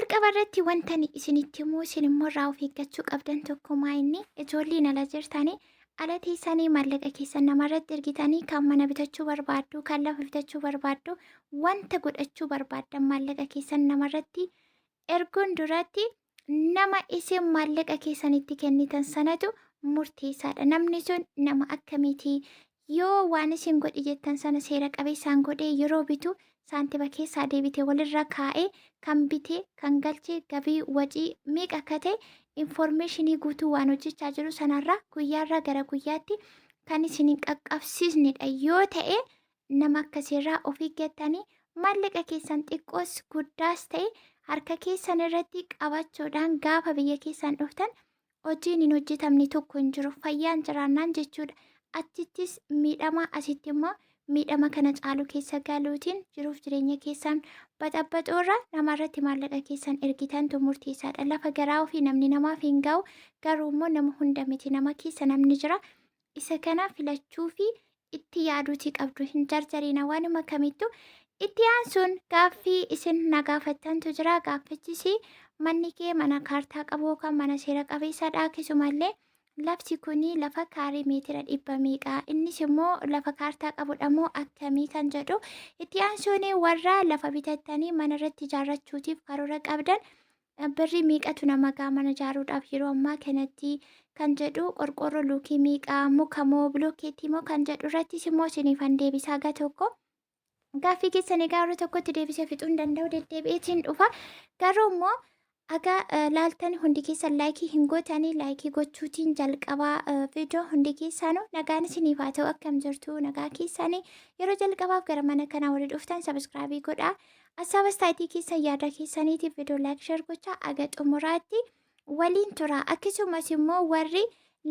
Jalqaba irratti wanta ani isinitti himuu isin immoo irraa of eeggachuu qabdan tokko maa inni ijoolleen ala jirtanii ala teessanii maallaqa keessan namarratti ergitanii kan mana bitachuu barbaaddu, kan lafa bitachuu barbaaddu, wanta godhachuu barbaaddan maallaqa keessan namarratti erguun duratti nama isin maallaqa keessan itti kennitan sanatu murteessaadha. Namni sun nama akkamiiti? Yoo waan isin godhi jettan sana seera qabeessaan godhee yeroo bitu saantima keessaa deebite walirra kaa'ee kan bite kan galche gabii wacii meeqa akka ta'e infoormeeshinii guutuu waan hojjechaa jiru sanarraa guyyaarraa gara guyyaatti kan isin hin qaqqabsiisnedha yoo ta'e, nama akkasiirraa of eeggattanii maallaqa keessan xiqqoos guddaas ta'e harka keessan irratti qabachuudhaan gaafa biyya keessan dhuftan hojiin hin hojjetamne tokko hin jiru, fayyaan jiraannaan jechuudha. Achittis miidhama, asitti immoo miidhama kana caalu keessa galuutiin jiruuf jireenya keessan baxabbaxuurra namarratti maallaqa keessan ergitantu murteessaadha. Lafa garaa ofii namni namaaf hin ga'u, garuu immoo nama hunda miti, nama keessa namni jira. Isa kana filachuu fi itti yaaduutii qabdu, hin jarjariina waanuma kamittu. Itti aansuun gaaffii isin na gaafattantu jira. Gaaffichis manni kee mana kaartaa qabu yookaan mana seera qabeessadha. Akkasumallee lafti kun lafa kaarii meetira 100 meeqa? Innis immoo lafa kaartaa qabudha moo akkamii kan jedhu. Itti aansuun warra lafa bitattanii mana irratti ijaarrachuutiif karoora qabdan, birrii meeqatu nama ga'a mana ijaaruudhaaf yeroo ammaa kanatti kan jedhu, qorqoorroo luukii meeqaa, muka moo bilookeetii moo kan jedhu irrattis immoo isiniifan deebisaa ga tokko. Gaaffii keessan egaa yeroo tokkotti deebisee fixuu hin danda'u, deddeebi'eetiin dhufa. Garuu immoo aga laaltan hundi keessan laayikii hin gootanii, laayikii gochuutiin jalqabaa viidiyoo. Hundi keessaanuu nagaan isiniif haa ta'u, akkam jirtu, nagaa keessanii? Yeroo jalqabaaf gara mana kanaa warri dhuftan sabiskiraabii godhaa. Assaaba istaayitii keessan yaada keessaniitiif viidiyoo laayik sheer gochaa aga xumuraatti waliin tura. Akkasumas immoo warri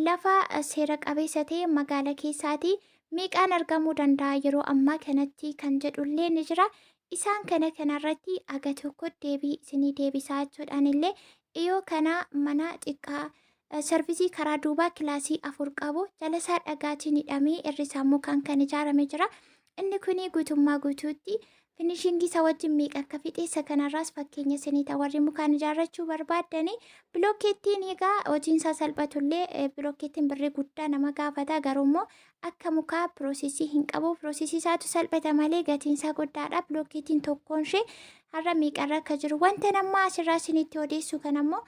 lafa seera qabeessa ta'e magaala keessaatii meeqaan argamuu danda'a yeroo ammaa kanatti kan jedhullee ni jira. Isaan kana kanarratti aga tokko deebii isinii deebisaa jechuudhaan illee dhiyoo kana mana xiqqaa sarvisii karaa duubaa kilaasii 4 qabu jalasaa dhagaatiin hidhamee irri isaa mukaan kan ijaarame jira. Inni kuni guutummaa guutuutti finishingii isaa wajjin meeqa akka fixe isa kanarraas fakkeenya isinii ta'a. Warri mukaan ijaarrachuu barbaaddanii bilookeettiin egaa hojiin isaa salphatullee bilookeettiin birrii guddaa nama gaafata, garuu immoo akka mukaa piroosesii hin qabu. Piroosesii isaatu salphata malee gatiin isaa guddaadha. Bilookeettiin tokkoon ishee har'a meeqarra akka jiru wanta nammaa asirraa isinitti odeessu kanammoo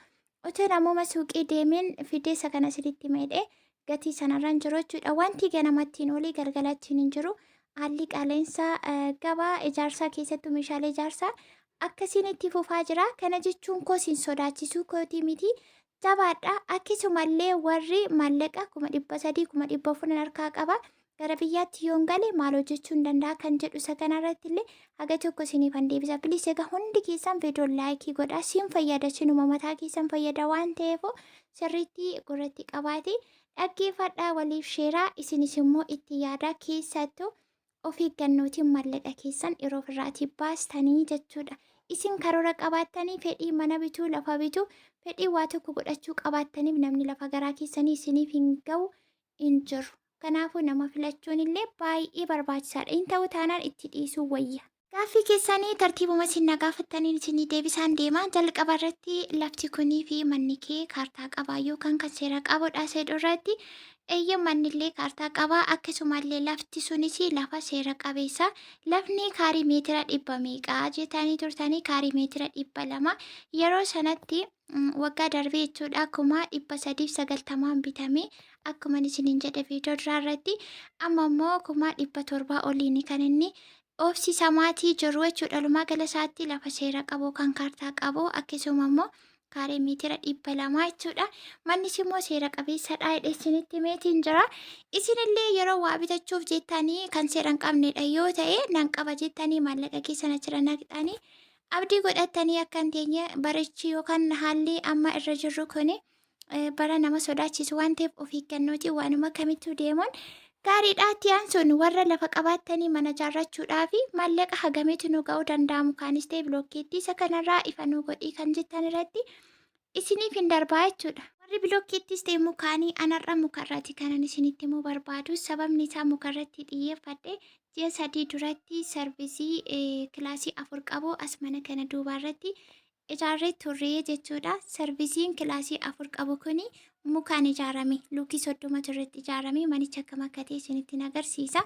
otoo namuma suuqii deemeen fidee isa kana isinitti meedhee gatii sanarra hin jiru jechuudha. Wanti ganamattiin olii galgalattiin hin jiru. Haalli qaala'insa gabaa ijaarsaa keessattuu meeshaalee ijaarsaa akkasiin itti fufaa jira. Kana jechuun koo sin sodaachisuu kootii miti. Jabaadha. Akkasumallee warri maallaqa 300,000, 400,000 harkaa qaba. Gara biyyaatti yoon gale maal hojjechuu hin danda'a kan jedhu isa kanarratti illee haga tokko isiniifan deebisa. Please egaa hundi keessan viidiyoo laayikii godhaa. Siin fayyada, sinuma mataa keessan fayyada waan ta'eef sirriitti gurratti qabaate dhaggeeffadhaa, waliif sheeraa, isinis immoo itti yaadaa, keessattuu of eeggannootiin maallaqa keessan yeroo ofirraatii baastanii jechuudha. Isin karoora qabaattanii fedhii mana bituu, lafa bituu, fedhii waa tokko godhachuu qabaattaniif namni lafa garaa keessanii isiniif hin ga'u hin jiru. Kanaafuu nama filachuun illee baay'ee barbaachisaadha. Hin ta'u taanaan itti dhiisuu wayya. Gaaffii keessanii tartiibuma isin na gaafattaniin isinii deebisaan deema. Jalqaba irratti lafti kunii fi manni kee kaartaa qabaa yookaan kan seera qabudha jedhu irratti, eeyyee, mannillee kaartaa qabaa, akkasumallee lafti sunis lafa seera qabeessa. Lafni kaarii meetira 100 meeqaa jettanii turtanii, kaarii meetira 200 yeroo sanatti waggaa darbee jechuudha 390,000n bitame akkuma isiniin jedhe viidiyoo duraa irratti. Amma immoo 700,000 oliin kan inni dhoofsisamaatii jiru jechuudha. Walumaa gala isaatti lafa seera qabu kan kaartaa qabu, akkasuma immoo kaaree meetira 200 jechuudha. Mannis immoo seera qabeessadha jedhee isinitti meetiin jira. Isinillee yeroo waa bitachuuf jettanii kan seera hin qabnedha yoo ta'e nan qaba jettanii maallaqa keessan achirra naqxanii abdii godhattanii akka hin teenye, barichi yookaan haalli amma irra jirru kun bara nama sodaachisu waan ta'eef of eeggannootiin waanuma kamittuu deemuun gaariidha. Itti aansuun warra lafa qabaattanii mana ijaarrachuudhaa fi maallaqa hagamiitu nu ga'uu danda'a mukaanis ta'e bilookeettii, isa kanarraa ifa nu godhii kan jettan irratti isiniif hin darbaa jechuudha. Warri bilookeettis ta'e mukaanii, anarra mukarraati kanan isinitti himuu barbaadu. Sababni isaa mukarratti xiyyeeffadhe ji'a 3 duratti sarvisii kilaasii 4 qabu as mana kana duubaa irratti ijaarree turree jechuudha. Sarvisiin kilaasii 4 qabu kuni mukaan ijaarame. Luukii 30 irratti ijaarame. Manicha akkam akka ta'e isinitti agarsiisa.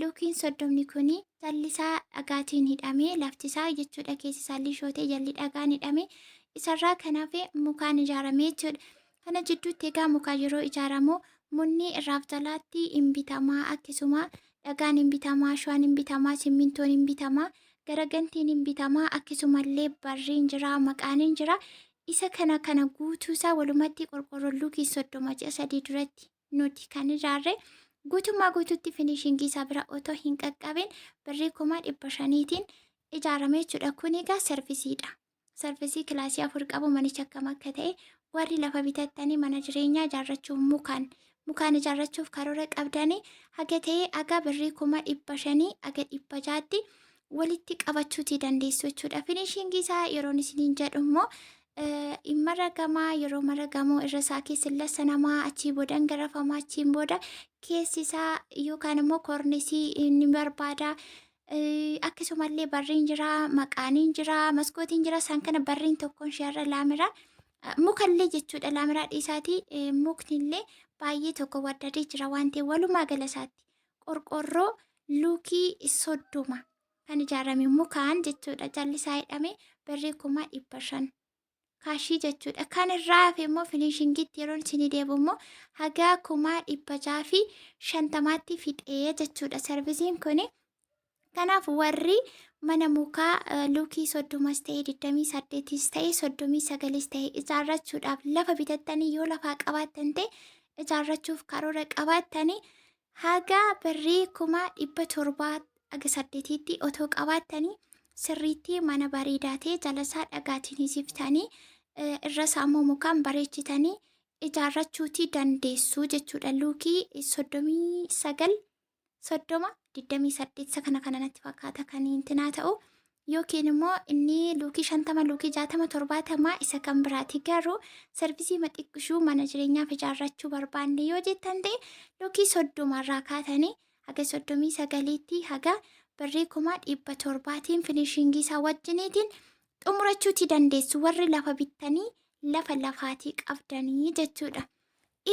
Luukiin 30 kuni jalli isaa dhagaatiin hidhamee lafti isaa jechuudha, keessi isaa liishoo ta'e jalli dhagaan hidhame, isarraa kan hafe mukaan ijaarame jechuudha. Kana jidduutti egaa mukaan yeroo ijaaramu munni irraaf jalaatti hin bitamaa, akkasuma dhagaan hin bitamaa, ashuwaan hin bitamaa, simmintoon hin bitamaa, garagantiin hin bitamaa, akkasumallee barriin jira, maqaan hin jira. Isa kana guutuu isaa walumatti qorqoorroon luukii 30 ji'a 3 duratti nuti kan ijaarre guutummaa guutuutti finishingii isaa bira otoo hin qaqqabin birrii 500,000tiin ijaarame jechuudha. Kun egaa sarvisiidha. Sarvisii kilaasii 4 qabu manicha akkam akka ta'e, warri lafa bitattanii mana jireenyaa ijaarrachuuf mukaan ijaarrachuuf karoora qabdanii haga ta'e haga birrii 500,000 haga 600tti walitti qabachuuti dandeessu jechuudha. Finishingii isaa yeroon isiniin jedhu immoo hin maragamaa, yeroo maragamoo irra isaa keessa lassanamaa, achii booda hin garafamaa, achiin booda keessi isaa yookaan immoo koornisii ni barbaada. Akkasumallee barriin jira, maqaaniin jira, maskootiin jira. Isaan kana barriin tokkoon isheerra laamiraa mukallee jechuudha. Laamiraa dhiisaatii muknillee baay'ee tokko waddadee jira waan ta'eef, walumaa gala isaatti qorqorroo luukii 30 kan ijaarame mukaan jechuudha. Jalli isaa hidhame birrii 500,000 kaashii jechuudha. Kan irraa hafe immoo finishingiitti yeroo isinii deebi'u immoo haga 650,000tti fixee jechuudha. Sarvisiin kuni kanaaf warri mana mukaa luukii 30s ta'e, 28s ta'e, 39s ta'e ijaarrachuudhaaf lafa bitattanii, yoo lafaa qabaattan ta'e, ijaarrachuuf karoora qabaattanii, haga birrii 700,000 haga 8tti otoo qabaattanii sirriitti mana bareedaa ta'e jalasaa dhagaatiin hisiftanii irra isaa immoo mukaan bareechitanii ijaarrachuutii dandeessu jechuudha. Luukii 39, 30, 28 isa kana natti fakkaata kan intinaa ta'u, yookiin immoo inni luukii 50, luukii 60, 70 isa kan biraati. Garuu sarvisii maxiqqishuu mana jireenyaaf ijaarrachuu barbaanne yoo jettan ta'e, luukii 30rraa kaatanii haga 39tti haga birrii 700,000tiin finishingii isaa wajjiniitiin xumurachuuti dandeessu, warri lafa bittanii lafa lafaatii qabdanii jechuudha.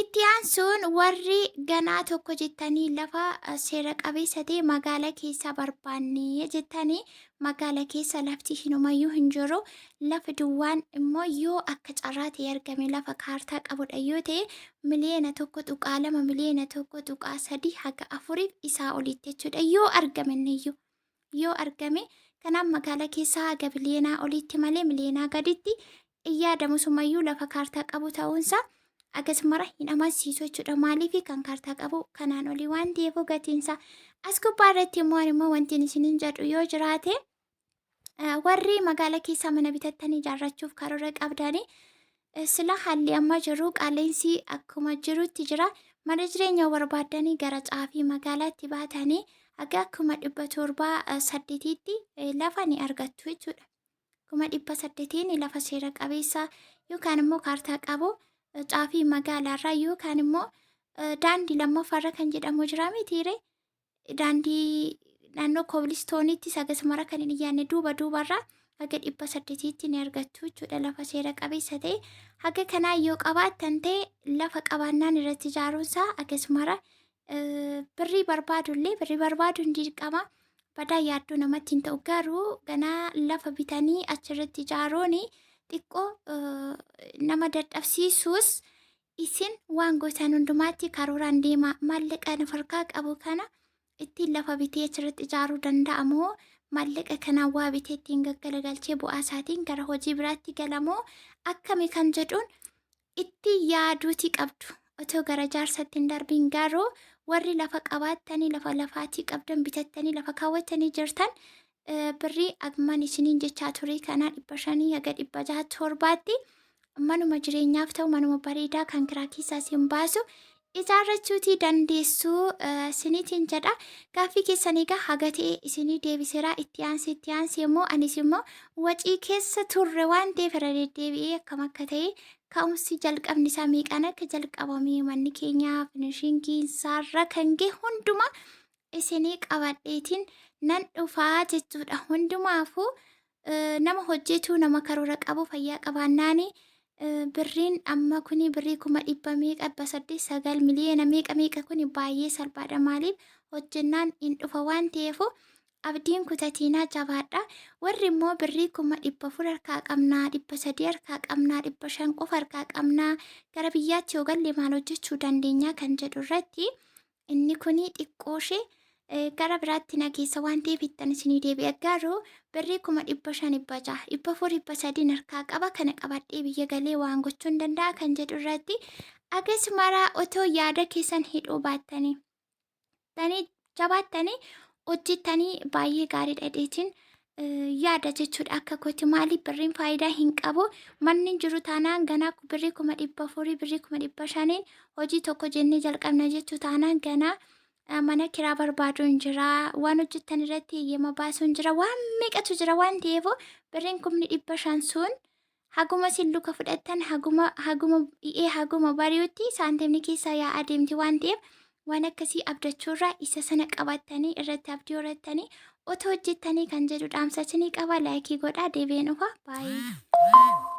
Itti aansuun warri ganaa tokko jettanii lafa seera qabeessa ta'e magaala keessa barbaanne jettanii, magaala keessa lafti hinumayyuu hin jiru. Lafa duwwaan immoo yoo akka carraa ta'e argame, lafa kaartaa qabudha yoo ta'e, 1.2 miliyoona, 1.3 miliyoona haga 4f isaa olitti jechuudha yoo argame iyyuu. Yoo argame. Kanaaf magaala keessaa haga miliyoonaa olitti malee miliyoonaa gaditti hin yaadamu. Sumayyuu lafa kaartaa qabu ta'uunsaa akkasumara hin amansiisu jechuudha. Maaliif? Kan kaartaa qabu kanaan olii waan ta'eef gatiinsaa. As gubbaa irratti immoo ani immoo wanti isiniin jedhu yoo jiraate, warri magaala keessaa mana bitattanii ijaarrachuuf karoora qabdanii, sila haalli amma jiru qaaleensi akkuma jirutti jira. Mana jireenyaa barbaaddanii gara caafii magaalaatti baatanii haga 700,000, 8tti lafa ni argattu jechuudha. 800,000n lafa seera qabeessa yookaan immoo kaartaa qabu caafii magaalaarraa yookaan immoo daandii lammaffaarra kan jedhamu jira mitiire? Daandii naannoo koobilistooniitti sagasmara kan hin yaadne duuba duubarraa haga 800tti ni argattu jechuudha lafa seera qabeessa ta'e. Haga kanaa yoo qabaattan ta'e, lafa qabaannaan irratti ijaaruunsaa akkasumara birrii barbaadullee birrii barbaadu hin dirqama. Badaa yaaddoo namatti hin ta'u, garuu ganaa lafa bitanii achirratti ijaaruun xiqqoo nama dadhabsiisus, isin waan gootan hundumaatti karooraan deema. Maallaqa nu harkaa qabu kana ittiin lafa bitee achirratti ijaaruu danda'amoo, maallaqa kanaan waa bitee ittiin gaggalagalchee bu'aa isaatiin gara hojii biraatti galamoo akkami kan jedhuun itti yaaduuti qabdu. Otoo gara jaarsatti hin darbiin garuu warri lafa qabaattanii, lafa lafaatii qabdan, bitattanii lafa kaawwattanii jirtan, birrii akman isiniin jechaa ture kanaa 500 haga 600, 7tti manuma jireenyaaf ta'u, manuma bareedaa kan kiraa keessaa isin baasu ijaarrachuutii dandeessuu isiniitiin jedha. Gaaffii keessan egaa haga ta'e isinii deebiseera. Itti aansee immoo anis immoo wacii keessa turre waan ta'eef irra deddeebi'ee akkam akka ta'e, ka'umsi jalqabni isaa meeqaan akka jalqabame, manni keenya finishingiin isaarra kan gahe hunduma isinii qabadheetiin nan dhufaa jechuudha. Hundumaafuu Nama hojjetu, nama karoora qabu, fayyaa qabaannaani birriin amma kuni birrii 800,000 meeqa, 800, 9 miliyoona meeqa meeqa kuni baay'ee salphaadha. Maaliif hojjennaan hin dhufa waan ta'eef abdiin kutatiinaa, jabaadha. Warri immoo birrii 400,000 harkaa qabnaa, 300 harkaa qabnaa, 500 qofa harkaa qabnaa, gara biyyaatti yoo galle maal hojjechuu dandeenya kan jedhu irratti, inni kuni xiqqooshee gara biraatti na keessa waan ta'eef ittan isinii deebi'a. Garuu birrii 500,000, 600, 400, 300 harkaa qaba, kana qabadhee biyya galee waan gochuu hin danda'a kan jedhu irratti, agas maraa otoo yaada keessan hidhuu baattanii tanii jabaattanii hojjettanii baay'ee gaariidha jedheetiin yaada jechuudha akka kooti. Maaliif birriin faayidaa hin qabu, manni jiru taanaan ganaa birrii 400,000, birrii 500,000n hojii tokko jennee jalqabna jechuu taanaan, ganaa mana kiraa barbaaduu hin jira, waan hojjettan irratti eeyyama baasuu hin jira, waan meeqatu jira waan ta'eef, birriin 500,000 sun haguma isin luka fudhattan, haguma dhi'ee haguma bari'utti saantimni keessaa yaa'aa deemti waan ta'eef, waan akkasii abdachuurraa isa sana qabattanii irratti abdii horattanii otoo hojjettanii kan jedhu dhaamsa isinii qaba. Like godhaa, deebi'een dhufa, baay'ee.